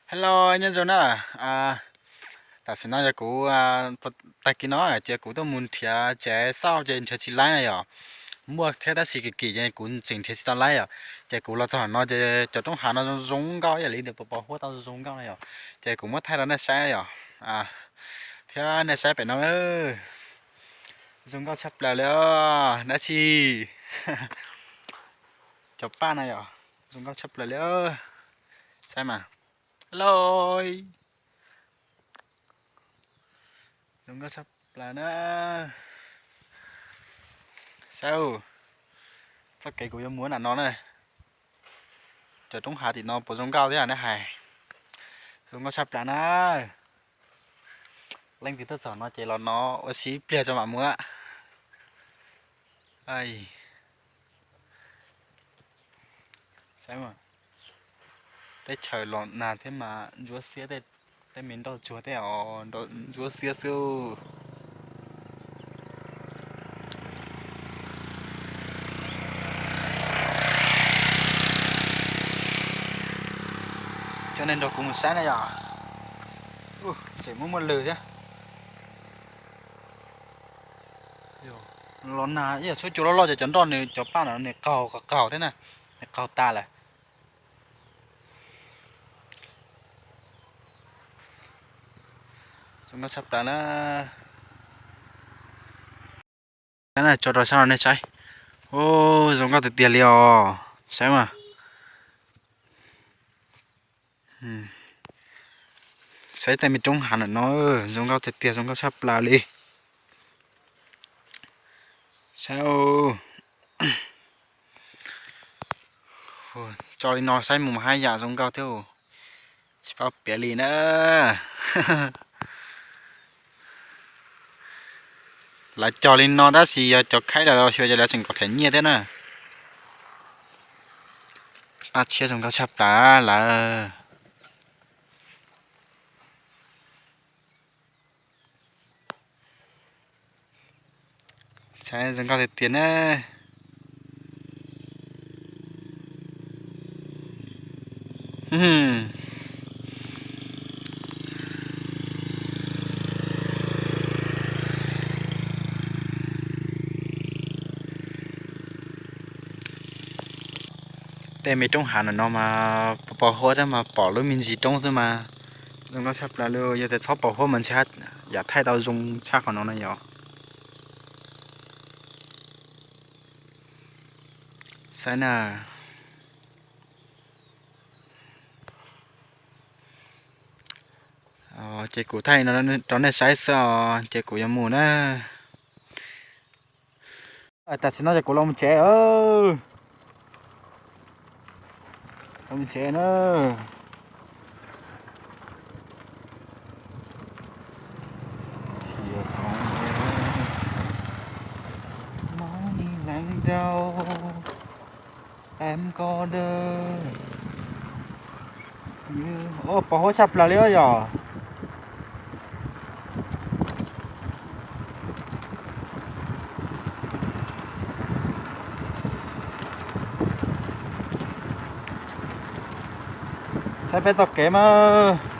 Hello, nyob zoo na. Tam sim no yog kuv, tag kis no ces kuv tuaj mus nrhiav tsev xauj ces nrhiav tsis laib na yom. Muaj thiab tab sis kim kim ces kuv tseem nrhiav tsis tau laib yom. Ces kuv los txog no ces cov roob hav no zoo zoo nkauj ib yam li nws pos pos huab tau zoo zoo nkauj na yom. Ces kuv muab thaij rau nej saib yom. Thiab nej saib pem no, zoo nkauj tshaj plaws li os. Dab tsi, cov paj na yom, zoo nkauj tshaj plaws li. Saib mas. Hello. Zoo nkauj tshaj plaws na. Saib, txoj kev kuv yuav mus nram no na. Cov roob hav tim no puas zoo nkauj thiab nej hais. Zoo nkauj tshaj plaws na. Leej twg tuaj txog no ces los no ua si ib pliag tso mam mus. Teb chaws los nag thiab mas ntsuab xiab, tej me nroj tsuag tej os, ntsuab xiab xwb. Coj nej nrog kuv mus saib na yom. Tseem muaj muaj lwg thiab. Los nag ib yam tshuab cua loj loj ces cov nroj nws cov paj no nws qaug qaug thiab na, nws qaug tas lawm. Zoo nkauj tshaj plaws na. Tso rau sab no nej saib. Zoo nkauj tiag tiag li os. Saib mas. Saib tej me roob hav ntawm no, zoo nkauj tiag tiag, zoo nkauj tshaj plaws li. Saib, tso li no saib mus mas haj yam zoo nkauj thiab. Tsis paub piav li na. Lawv cog li no tab sis yog cov khaib lawm los xyuas ces lawv tseem kom them nyiaj thiab na. Paj tshiab zoo nkauj tshaj plaws lawm. Saib zoo nkauj tiag tiag na. Tej me roob hav ntawm no mas pos pos huab thiab mas pom lub me ntsis roob xwb mas zoo nkauj tshaj plaws li. Yog tias txhob pos huab mas ntshe yam thaij tau zoo tshaj qhov no na yom. Saib na. Ces kuv thaij no rau nej saib xwb os, ces kuv yuav mus na. Tam sim no ces kuv los mus tsev. Los mus tsev na. Pos huab tshaj plaws li yom. Saib peb txoj kev mas.